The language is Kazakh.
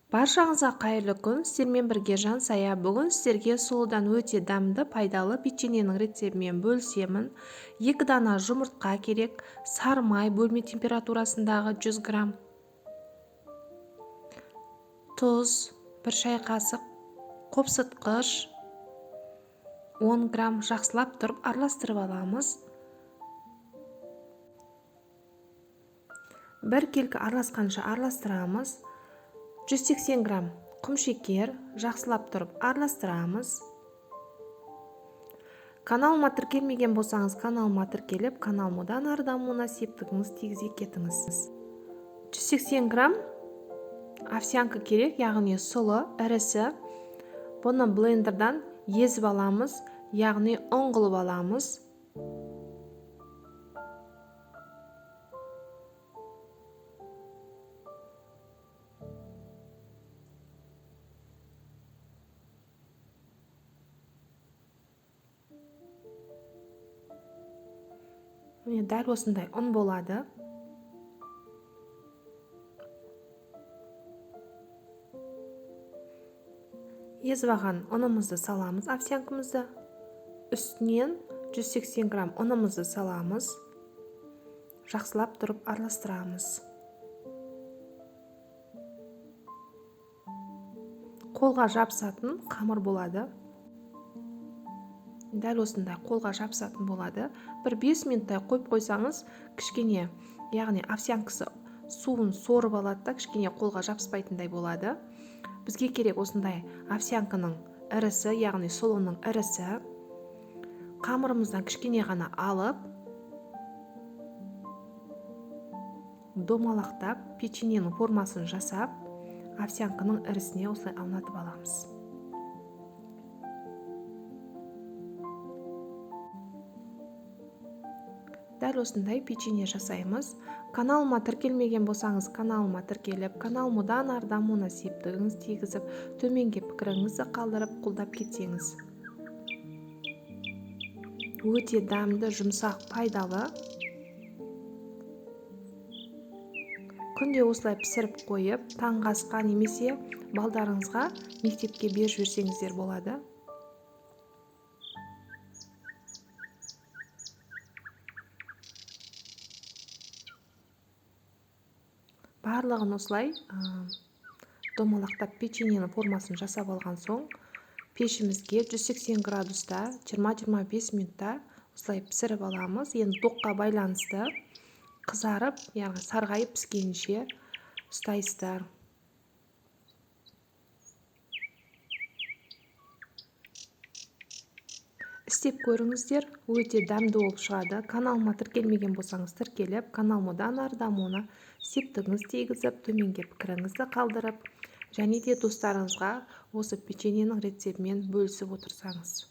Баршаңызға қайырлы күн, сіздермен бірге Жансая. Бүгін сіздерге сұлыдан өте дәмді, пайдалы печеньенің рецептімен бөлісемін. 2 дана жұмыртқа керек, сары май бөлме температурасындағы 100 грамм, тұз 1 шай қасық, қопсытқыш 10 грамм. Жақсылап тұрып араластырып аламыз. Бір келкі араласқанша араластырамыз. 180 грамм құмшекер, жақсылап тұрып араластырамыз. Каналыма тіркелмеген болсаңыз, каналыма тіркеліп, каналым одан ары дамуына септігіңіз тигізе кетіңіз. 180 грамм овсянка керек, яғни сұлы, ірісі. Бұны блендердан езіп аламыз, яғни ұн қылып аламыз. Міне, дәл осындай ұн болады. Езіп алған ұнымызды саламыз, овсянкамызды. Үстінен 180 грамм ұнымызды саламыз. Жақсылап тұрып араластырамыз. Қолға жабысатын қамыр болады. Дәл осындай қолға жабысатын болады. Бір 5 минуттай қойып қойсаңыз, кішкене, яғни овсянкасы суын сорып алады да, кішкене қолға жабыспайтындай болады. Бізге керек осындай овсянканың ірісі, яғни сұлының ірісі. Қамырымыздан кішкене ғана алып, домалақтап, печеньенің формасын жасап, овсянканың ірісіне осылай аунатып аламыз. Дәл осындай печенье жасаймыз. Каналыма тіркелмеген болсаңыз, каналыма тіркеліп, каналым одан ары дамуына септігіңіз тигізіп, төменге пікіріңізді қалдырып, қолдап кетсеңіз. Өте дәмді, жұмсақ, пайдалы. Күнде осылай пісіріп қойып, таңғы асқа немесе балдарыңызға мектепке беріп жіберсеңіздер болады. Барлығын осылай домалақтап печеньенің формасын жасап алған соң, пешімізге 180 градуста 20-25 минутта осылай пісіріп аламыз. Енді тоққа байланысты қызарып, яғни сарғайып піскенше ұстайсыздар. Істеп көріңіздер, өте дәмді болып шығады. Каналыма тіркелмеген болсаңыз, тіркеліп, каналым одан ары дамуына септігіңіз тигізіп, төменге пікіріңізді қалдырып, және де достарыңызға осы печеньенің рецептімен бөлісіп отырсаңыз.